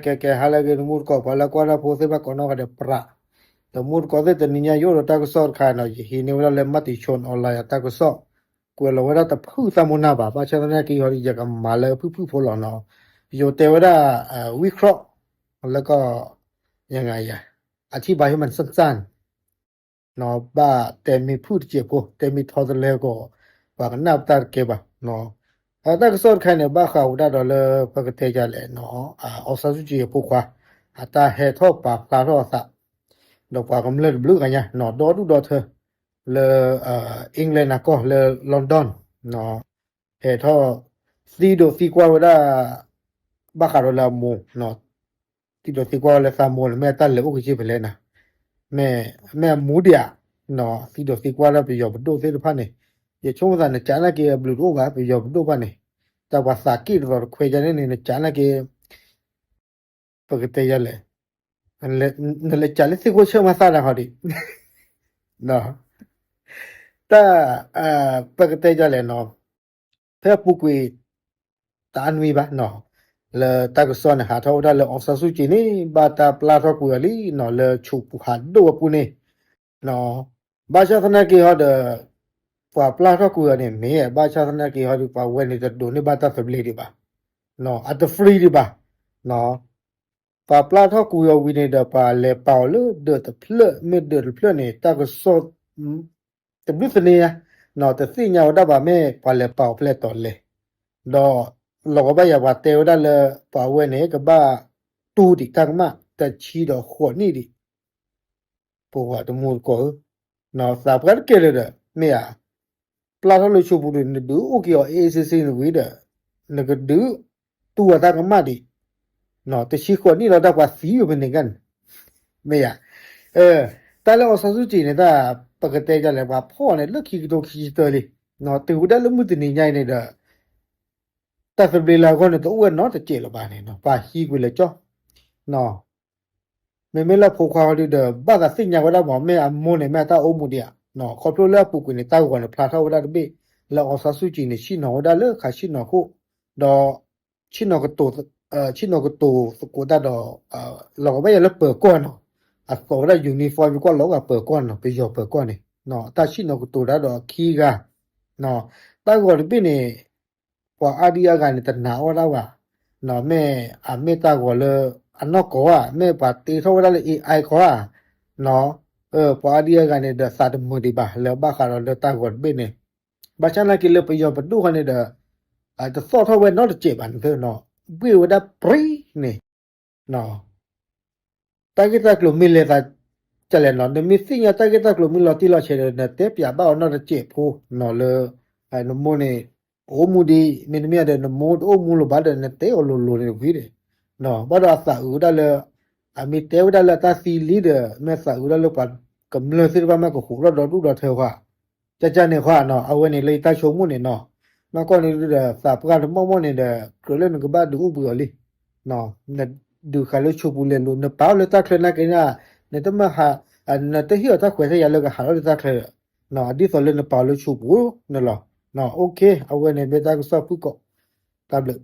ကဲကဲ ဟါလၢအဂ့ၤ တမူတကိး ပှၤလၢကွၢ်တၢ်ဖိသ့ၣ်တဖၣ်ကိးနီၢ်ဂၤဒဲး ပြး တမူတကိးသ့ၣ် တနံၤညါယအိၣ်ဒီးတၢ်ကစီၣ်တခါနီၤ ယဟံးန့ၢ်ဝဲဒၣ်လၢ Matichon online အတၢ်ကစီၣ် ကွဲးလီၤဝဲဒၣ်တဖုသးမူနၢ်ဘၣ် ဘၣ်ဆၣ်သနာ်က့ဟီဒီး ယကမၤလၢဖုၣ်ဖုၣ်ဖိလီၤနီၤ ယိၤတဲဝဲဒၣ် ဝံၣ်ခြီၣ် လၢကီၢ် ယငါယၤ အထံၣ်ဘၣ်ဟ့ၣ်မး စၣ်စၣ် ဘၣ်တဲမ့ၢ်ဖုၣ်တစဲးဖိ တဲမ့ၢ်ထီတလဲကီး ပှၤကနၣ်ပတၢ်တကဲဘၣ်. တၢ်ကစီၣ်တခါန့ၣ် ဘၣ်ဃးဝဲဒၣ်ဒီးလၢပကတဲယၤလဲၣ်နီၤ အောင်ဆန်းစုကြည်အဖိခွါ အတၢ်ဟဲထီၣ်ပာ်ဖျါထီၣ်အသး ဒီးပှၤကမျၢၢ်တဘျုးဂၤညါနီၤ ဒီဒူၣ်ဒီထၢ လၢ England နၤကီၢ်လၢ London ဟဲထီၣ် သံဒိးသံကွၢ်ဝဲဒၣ် ဘၣ်ဃးဒီးလၢအမိၢ် သံဒိးသံကွၢ်ဝဲလၢသးမိၢ်န့ၣ် မ့ၢ်အတၢ်လဲၤအိၣ်က့ၤက့ၤဖဲလဲၣ်နၤ မ့ၢ်အမူဒံးဧါ သံဒိးသံကွၢ်လၢပယီၤပဒိၣ်သ့ၣ်တဖၣ်န့ၣ် ယဆိကမိၣ်သးနကးနာ်က့အဘျုးတအိၣ်ဘၣ် ပယီၤပဒိၣ်တဖၣ်န့ၣ် တၢ်ပှၤသးက့ၣ်တသီတခွဲးယါန့ၣ်န့ၣ် နကးနာ်က့ ပကတဲယၤလဲၣ် နလဲၤကးလၢသ့ၣ်ခိၣ်ဆၢၣ်မၤသၣ်နၤဟီဒံး တၢ် ပကတဲယၤလဲၣ်နီၤ ဖဲအပူၤကွံာ် တအါနွံဘၣ်နီၤ လၢတၢ်ကစီၣ်န့ၣ် ဟးထီၣ်ဝဲဒၣ်လၢ အောင်ဆန်းစုကြည်န့ၣ် ဘၣ်တၢ်ပျၢ်ထီၣ်ကွံာ်အီၤလံနီၤ လၢဆိးပူၤဟးဒိၣ်အပူၤန့ၣ် ဘၣ်ဆၣ်သနာ်က့ဟီဒီး ပှၤပျၢ်ထီၣ်ကွံာ်အီၤန့ၣ် မ့ၢ်ဘၣ်ဆၣ်သနာ်က့ဟီဒီး ပှၤဝဲန့ၣ်တဒိးန့ၢ်ဘၣ်တၢ်သဘျ့ဒံးဘၣ် အတ free ဒံးဘၣ် ပှၤပျၢ်ထီၣ်ကွံာ်အီၤဝံၤန့ၣ်ဒီး ပှၤလဲၤပာ်အီၤလၢဒၢးတဖျၢၣ် မ့ၢ်ဒၢးတဖျၢၣ်န့ၣ် တၢ်ကစီၣ် တဘျုးသန့ဧါ တသ့ၣ်ညါဝဲဒၣ်ဘၣ်မ့ၢ်ပှၤလဲၤပာ်အီၤဖဲလဲၣ်တီၤလဲၣ် ဒီး လီၤကဘၣ်ယၤပှၤတဲဝဲဒၣ်လၢ ပှၤဝဲန့ၣ် ကဘၣ်တူၢ်ဒံးတၢ်ကမၣ် တဆံဒီးဃိးနံၣ်ဒံး ပဝဲတမူတကိးဧၢ, သးပှၢ်တကဲလၢာ်ဒီး မ့ၢ်ဧါ, ပျၢ်ထီၣ်လၢဆိပူၤဒီး နဒုးအိၣ်က့ၤအီၤ အေးအေးဆေးဆေး နဝံၤဒီး နကဒုးတူၢ်အီၤတၢ်ကမၣ်ဒံး, တဆံဃိးနံၣ်လီၤ တၢ်ပှၤသံဝဲဖဲန့ၣ်ကန့ၣ်, မ့ၢ်ဧါ, တၢ်လၢအောင်ဆန်းစုကြည်န့ၣ် တၢ်ပကတဲဒ်လဲၣ် ပှၤဖီၣ်န့ၣ် လၢခံကထိခံဆံတၢလံ, တုၤဝဲဒၣ်လၢမုၢ်တနံၤညါအံၤန့ၣ်ဒီး တၢ်သဘျ့လၢအဂီၢ်န့ၣ် တအိၣ်ဝဲနီတစဲးလၢၤဘၣ်န့ၣ် ပှၤဟံးကွံာ်လၢကၠီ မ့မ့ၢ်လၢဖိခွါဟီဒုဒီး ဘၣ်သးသ့ၣ်ညါဝဲဒၣ်မး မ့ၢ်အမိၢ်န့ၣ် မ့ၢ်အတၢ်အိၣ်မူဒံးဧါ, ခီဖျိလၢအပူၤကွံာ်န့ၣ် တၢ်ဂီၤန့ၣ်ဖျါထီၣ်ဝဲဒၣ်တဘ့ၣ် လၢအောင်ဆန်းစုကြည်န့ၣ် ဆ့ၣ်နီၤဝဲဒၣ်လၢခးဆ့ၣ်နီၤခိၣ်, ဒီး ဆ့ၣ်နီၤကတိၤ ဆ့ၣ်နီၤကတိၤသကိးတၢ်ဒီး လီၤကဘၣ်ယၤလၢပၢၤကီၢ်နီၤ, အသိးဝဲဒၣ် uniform ယကွၢ်လီၤဂာ်ပၢၤကီၢ်နီၤ ပယီၤပၢၤကီၢ်န့ၣ် တၢ်ဆ့ၣ်နီၤကတိၤတၢ်ဒီးခံဂၤ, တၢ်ဂီၤတဘ့ၣ်န့ၣ် ပှၤအါဒံအါဂၤန့ၣ် တနာ်အီၣ်ဒၣ်ဘၣ်, မ့ၢ်အမ့ၢ်တၢ်ဂီၤလၢ အနီၢ်ကီၢ်ဧါ, မ့ၢ်ပှၤတ့ထီၣ်ဝဲဒၣ်လၢ AI ခီဧါ, ပှၤအါဒံအါဂၤန့ၣ်ဒီး သးတမုာ်ဒံးဘၣ် လၢဘၣ်ဃးဒီးလၢတၢ်ဂီၤတဘ့ၣ်န့ၣ်, ဘၣ်ဆၣ်နာ်က့လၢပယီၤပဒိၣ်ဃီန့ၣ်ဒီး တသီၣ်ထီၣ်ဝဲနီတစဲးဘၣ်န့ၣ်သ့ၣ်နီၤ, ဘှ့ၣ်ဝဲဒၣ်ပြံန့ၣ် တၢ်ဂ့ၢ်တၢ်ကျိၤမ့ၢ်လဲၤသး ကလဲၣ်နီၤ, နမ့ၢ်သ့ၣ်ညါတၢ်ဂ့ၢ်တၢ်ကျိၤမ့ၢ်လီၤတံၢ်လီၤဆဲးဒီး နတဲပျးဘၣ်အီၤနီတစဲးဖိနီၤလၢ နမိၢ်န့ၣ် အိၣ်မူဒံး မ့တမ့ၢ်ဒီး နမိၢ်တအိၣ်မူလၢၤဘၣ်ဒီး နတဲအီၤလိၤလိၤန့ၣ်ဝံၤဒီး ဘၣ်ဒီးအသးအုးဝဲဒၣ်လၢ အမ့ၢ်တဲဝဲဒၣ်လၢအတၢ်သံလံဒီး မ့ၢ်သးအုးဝဲဒၣ်လၢပှၤကမျၢၢ်သ့ၣ်တဖၣ်မ့ၢ်ကဟူးထီၣ်ဒီဒူၣ်ဒီထၢခွါ ကကန့ၣ်ခွါနီၤ, အဝဲန့ၣ်လၢယတၢ်ဆိကမိၣ်န့ၣ်နီၤ, နီၢ်ကီၢ်န့ၣ်ဒီး သးပှၢ်တမီၢ်မီၢ်န့ၣ်ဒီး ကြၢးလၢနကဘၣ်ဒုးအိၣ်ဘှံးအီၤလံ, နဒုးဃာ်လၢဆိပူၤလဲၤလိၤ နပာ်အီၤလၢတၢ်ချၢနာ်က့န့ၣ် နတမ့ၢ်ဟး နတဟ့ၣ်အီၤတၢ်ခွဲးတၢ်ယာ်လၢကဟးထီၣ်လၢတၢ်ချၢဒီး ဒ်သိးလၢနပာ်အီၤလၢဆိပူၤန့ၣ်လီၤ, OK အဝဲန့ၣ်မ့ၢ်တၢ်ကစီၣ်ဖုၣ်ကိာ်, တၢ်ဘျုး